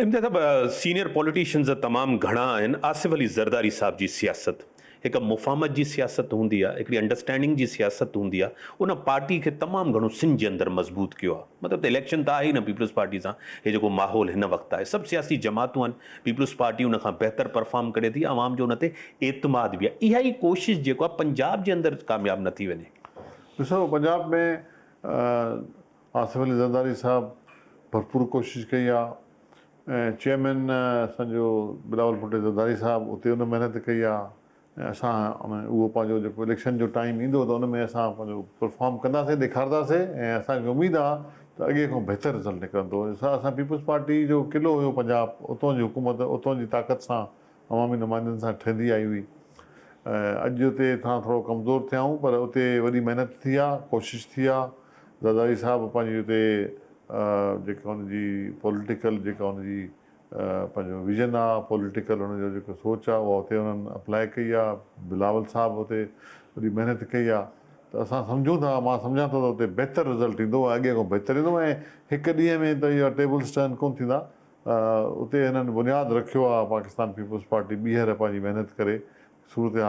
امتياز صاحب senior politicians تمام گهڻا آهن آصف علي زرداري صاحب جي سياست هڪ مفاهمت جي سياست هوندي آهي هڪڙي انڊرسٽينڊنگ جي سياست هوندي آهي ان پارٽي کي تمام گهڻو سنڌ جي اندر مضبوط ڪيو آهي مطلب ته اليڪشن ته آهي ئي نه پيپلز پارٽي سان هي جيڪو ماحول هن وقت آهي سڀ سياسي جماعتون آهن پيپلز پارٽي ان کان بهتر پرفارم ڪري ٿي عوام جو ان تي اعتماد به آهي اها ئي ڪوشش جيڪو آهي پنجاب جي اندر ڪامياب نه ٿي وڃي. ڏسو پنجاب ۾ آصف علي زرداري صاحب ڀرپور ڪوشش ڪئي آ ۽ چيئرمين اسان جو بلاول ڀٽو زرداري صاحب اتي ان محنت ڪئي آ ۽ اسان ان اهو پنهنجو جيڪو اليڪشن جو ٽائيم ايندو ته ان ۾ اسان پنهنجو پرفارم ڪنداسين ڏيکارداسين ۽ اسان کي اميد آ ته اڳي کان بهتر رزلٽ نڪرندو اسان پيپلز پارٽي جو قلعو هيو پنجاب اتون جي حڪومت اتون جي طاقت سان عوامي نمائندن سان ٺهندي آئي هئي. اڄ اتي اسان ٿورو ڪمزور ٿيا آهيون پر اتي وڏي محنت ٿي آ، ڪوشش ٿي آ. زرداري صاحب پنهنجي اتي جيڪا ان جي پوليٽيڪل جيڪا ان جي پنهنجو ويزن آ، پوليٽيڪل ان جو جيڪو سوچ آ اها اتي انهن اپلائي ڪئي آ. بلاول صاحب اتي وڏي محنت ڪئي آ ته اسان سمجهون ٿا، مان سمجهان ٿو ته اتي بهتر رزلٽ ايندو ۽ اڳي کان بهتر ايندو ۽ هڪ ڏينهن ۾ ته اها ٽيبلز ٽرن ڪونه ٿيندا. اتي هنن بنياد رکيو آ پاڪستان پيپلز پارٽي ٻيهر پنهنجي محنت ڪري صورتحال.